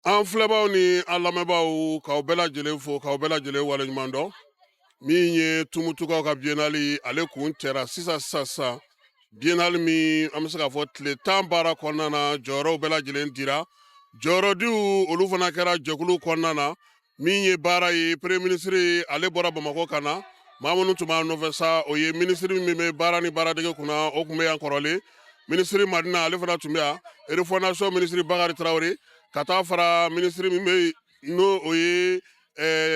An filɛbaw ni an lamɛnbaaw, k'aw bɛɛ lajɛlen fo, k'aw bɛɛ lajɛlen waleɲuman dɔn. Min ye Tumutukaw ka biennale, ale kun cɛra sisan sisan sisan. Biennale min an bɛ se k'a fɔ tile 10 baara kɔnɔna na, jɔyɔrɔw bɛɛ lajɛlen dira. Jɔyɔrɔdiw olu fana kɛra jɛkulu kɔnɔna na. Min ye baara ye, premier ministre ale bɔra Bamakɔ ka na. Maa minnu tun b'a nɔfɛ sa, o ye minisiri min bɛ baara ni baaradege kunna, o tun bɛ yan kɔrɔlen, minisiri Madina, ale fana tun bɛ yan, refondation minisiri Bakari Tarawele, ka taa fara minisiri min bɛ yen, n'o o ye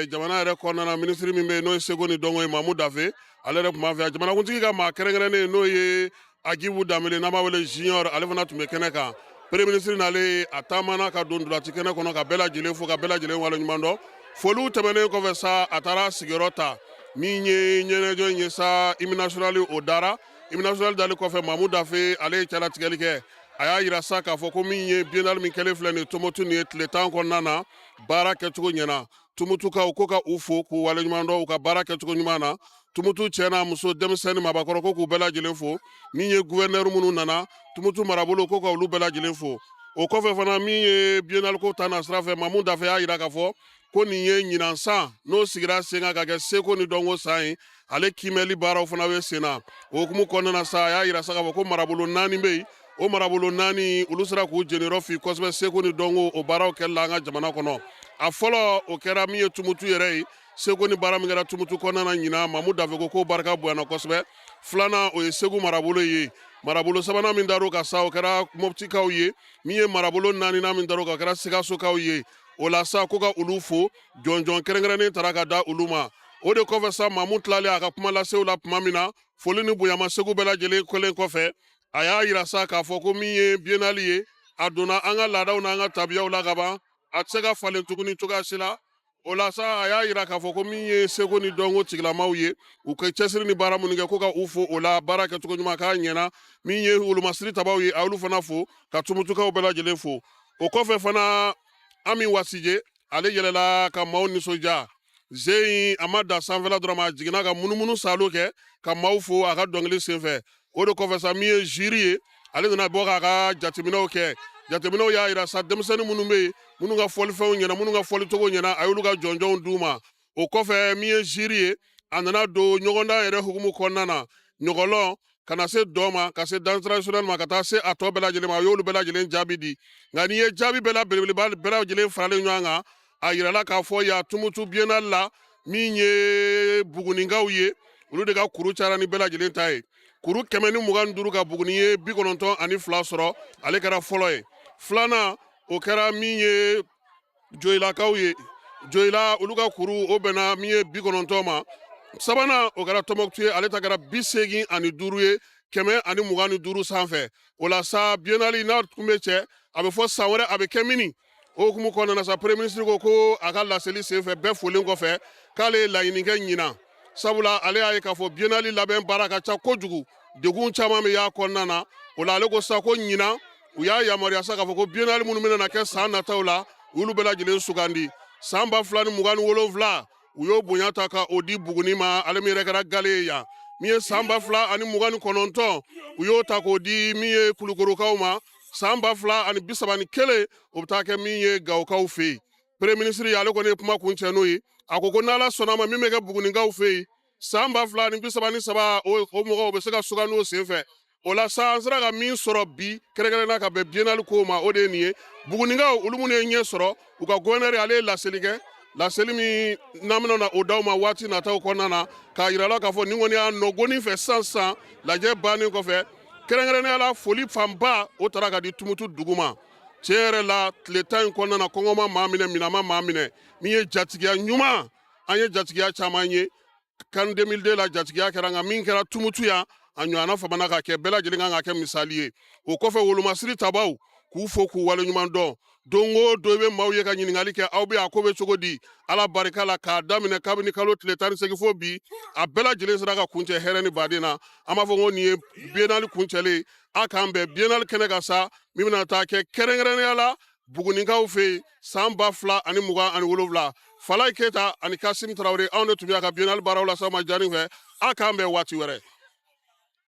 jamana yɛrɛ kɔnɔna na minisiri min bɛ yen, n'o ye seko ni dɔnko ye, Mamu Dafe, ale yɛrɛ tun b'an fɛ yan. Jamanakuntigi ka maa kɛrɛnkɛrɛnnen, n'o ye Agibu Danbele, n'an b'a wele Junior, ale fana tun bɛ kɛnɛ kan. Premier ministre n'ale a taamana ka don ntolaci kɛnɛ kɔnɔ ka bɛɛ lajɛlen fo, ka bɛɛ lajɛlen waleɲuman dɔn. Foliw tɛmɛnen kɔfɛ sa, a taara sigiyɔrɔ ta. Min ye ɲɛnajɛ in ye sa, hymne national o dara. Hymne national dali kɔfɛ, Mamu Dafe ale ye cɛlatigɛli kɛ. A y'a yira sa k'a fɔ ko min ye biennale min kɛlen filɛ nin ye Tumutu nin ye tile 10 kɔnɔna na, baara kɛcogo ɲɛna. Tumutukaw ko ka u fo k'u waleɲuman dɔn u ka baara kɛcogo ɲuman na. Tumutu cɛ n'a muso, denmisɛnnin, maabakɔrɔ, ko k'u bɛɛ lajɛlen fo. Min ye gouverneur minnu nana Tumutu marabolo, ko ka olu bɛɛ lajɛlen fo. O kɔfɛ fana, min ye biennale ko ta na sira fɛ, Mamu Dafe y'a yira k'a fɔ ko nin ye ɲinan san n'o sigira sen kan ka kɛ seko ni dɔnko san ye, ale kiimɛli baaraw fana bɛ sen na. O hukumu kɔnɔna na sa, a y'a yira sa k'a fɔ ko marabolo naani bɛ yen. O marabolo naani olu sera k'u jeniyɔrɔ fi kosɛbɛ seko ni dɔnko o baaraw kɛli la an ka jamana kɔnɔ. A fɔlɔ, o kɛra min ye Tumutu yɛrɛ ye. Seko ni baara min kɛra Tumutu kɔnɔna na ɲinan, Mamu Dafe ko k'o barika bonyana kosɛbɛ. Filanan, o ye Segu marabolo ye. Marabolo sabanan min dar'o kan sa, o kɛra Mɔptikaw ye. Min ye marabolo naaninan min dar'o kan, o kɛra Sikasokaw ye. O la sa, ko ka olu fo, jɔnjɔn kɛrɛnkɛrɛnnen tara ka da olu ma. O de kɔfɛ sa, Mamu tilalen a ka kuma lasew la tuma min na, foli ni bonyamasegin bɛɛ lajɛlen kɛlen kɔfɛ, a y'a yira sa k'a fɔ ko min ye biennale ye, a donna an ka laadaw n'an ka tabiyaw la ka ban, a tɛ se ka falen tuguni cogoya si la. O la sa, a y'a yira k'a fɔ ko min ye seko ni dɔnko tigilamaw ye, u ka cɛsiri ni baara minnu kɛ, ko ka u fo o la, baara kɛcogo ɲuman k'a ɲɛna. Min ye wolomasiri tabaw ye, a y'olu fana fo, ka Tumutukaw bɛɛ lajɛlen fo. O kɔfɛ fana, Ami Wasije ale yɛlɛla ka maaw nisɔndiya. Ze in, a ma da sanfɛla dɔrɔn ma, a jiginna ka munumunu salo kɛ ka maaw fo a ka dɔnkili senfɛ. O de kɔfɛ sa, min ye jury ye, ale nana bɔ k'a ka jateminɛw kɛ. Jateminɛw y'a yira sa, denmisɛnnin minnu bɛ yen, minnu ka fɔlifɛnw ɲɛna, minnu ka fɔlicogo ɲɛna, a y'olu ka jɔnjɔnw d'u ma. O kɔfɛ, min ye jury ye, a nana don ɲɔgɔndan yɛrɛ hukumu kɔnɔna na, ɲɔgɔlɔn ka na se dɔ ma, ka se danse traditionnelle ma, ka taa se a tɔ bɛɛ lajɛlen ma, a y'olu bɛɛ lajɛlen jaabi di. Nka n'i ye jaabi bɛɛ la belebeleba bɛɛ lajɛlen faralen ɲɔgɔn kan, a yirala k'a fɔ yan Tumutu biennale la, min ye Buguninkaw ye, olu de ka kuru cayara ni bɛɛ lajɛlen ta ye, kuru 125 ka Buguni ye 92 sɔrɔ, ale kɛra fɔlɔ ye. Filanan, o kɛra min ye Joyilakaw ye, Joyila, olu ka kuru o bɛnna min ye 90 ma. Sabanan, o kɛra Tɔnbɔkutu ye, ale ta kɛra 85 ye, 125 sanfɛ. O la sa, biennale n'a tun bɛ cɛ, a bɛ fɔ san wɛrɛ a bɛ kɛ mini. O hukumu kɔnɔna na sa, premier ministre ko ko a ka laseli senfɛ, bɛɛ folen kɔfɛ, k'ale ye laɲini kɛ ɲinan, sabula ale y'a ye k'a fɔ biennale labɛn baara ka ca kojugu, degun caman bɛ y'a kɔnɔna na. O la, ale ko sa ko ɲinan u y'a yamaruya sa k'a fɔ ko biennale minnu bɛna na kɛ san nataw la, u y'olu bɛɛ lajɛlen sugandi. San 2027, u y'o bonya ta ka o di Buguni ma, ale min yɛrɛ kɛra gale ye yan. Min ye san 2029, u y'o ta k'o di min ye Kulukorokaw ma. San 2031, o bɛ taa kɛ min ye Gawokaw fɛ yen. Premier ministre ale kɔni ye kuma kuncɛ n'o ye. A ko ko n'Ala sɔnna ma, min bɛ kɛ Bugunikaw fɛ yen san 2033, o mɔgɔw bɛ se ka sugandi o senfɛ. O la sa, an sera ka min sɔrɔ bi kɛrɛnkɛrɛnnenya ka bɛn biennale ko ma, o de ye nin ye. Bugunikaw, olu minnu ye ɲɛ sɔrɔ, u ka gouverneur ale ye laseli kɛ, laseli min n'an bɛna na o d'aw ma waati nataw kɔnɔna na, k'a yira la k'a fɔ nin kɔni y'a nɔgɔnin fɛ sisan sisan. Lajɛ bannen kɔfɛ, kɛrɛnkɛrɛnnenya la, foli fanba o taara ka di Tumutu dugu ma. Tiɲɛ yɛrɛ la, tile 10 in kɔnɔna na, kɔngɔ ma maa minɛ, minɛn ma maa minɛ. Min ye jatigiya ɲuman, an ye jatigiya caman ye CAN 2002 la, jatigiya kɛra, nka min kɛra Tumutu yan, a ɲɔgɔnna famana ka kɛ. Bɛɛ lajɛlen kan ka kɛ misali ye. O kɔfɛ, wolomasiri tabaw, k'u fo k'u waleɲuman dɔn. Don o don i bɛ maaw ye ka ɲininkali kɛ, aw bɛ a ko bɛ cogo di? Ala barika la, k'a daminɛ kabini kalo tile 18 fo bi, a bɛɛ lajɛlen sera ka kuncɛ hɛrɛ ni baden na. An b'a fɔ ko nin ye biennale kuncɛlen. A k'an bɛn biennale kɛnɛ kan sa, min bɛna taa kɛ kɛrɛnkɛrɛnnenya la Bugunikaw fɛ yen san 2027. Falayi Keyita ani Kasim Tarawele, anw de tun bɛ a ka biennale baaraw la sama jani fɛ. A k'an bɛn waati wɛrɛ.